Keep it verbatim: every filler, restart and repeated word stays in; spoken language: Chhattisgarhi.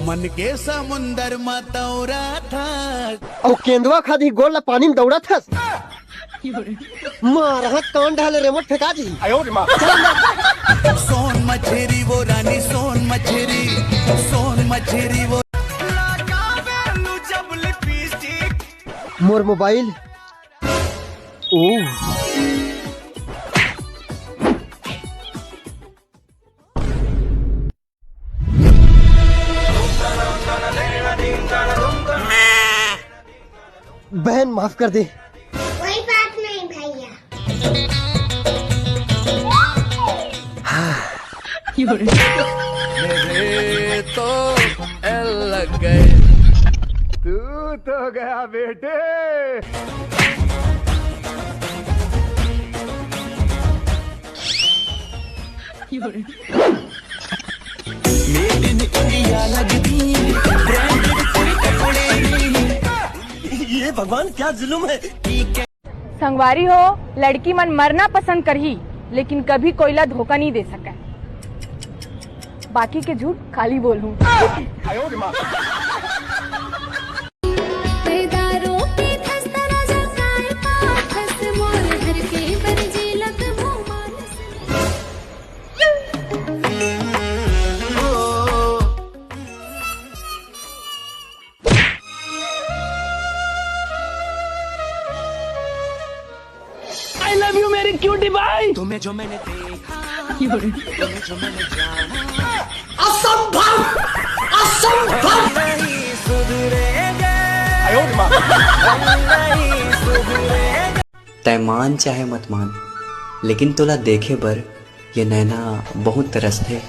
मन के समुंदर म तौरा था। अउ केंदवा खादी गोल ला पानी में दौड़त हस। मारहा कान ढाले रिमोट फेंका दी। सोन मछरी वो रानी सोन मछरी, सोन मछरी वो। लगावेलू जब लिपस्टिक। मोर मोबाइल। ओ। बहन, माफ कर दे। कोई बात नहीं भैया। मेरे तो एल लग गए। तू तो गया बेटे। मेड इन इंडिया लगदी, ब्रांडेड कोई कपड़े नहीं। ये भगवान क्या जुल्म है। संगवारी हो, लड़की मन मरना पसंद करही, लेकिन कभी कोई ला धोखा नहीं दे सके। बाकी के झूठ खाली बोलहूं। I love you मेरी क्यूटी भाई। तुम्हें जो मैंने देखा, तुम्हें जो मैंने जाना, असंभव, असंभव। नहीं सुधरेंगे, हम नहीं सुधरेंगे। तैं मान चाहे मत मान, लेकिन तोला देखे बर ये नैना बहुत तरसथे।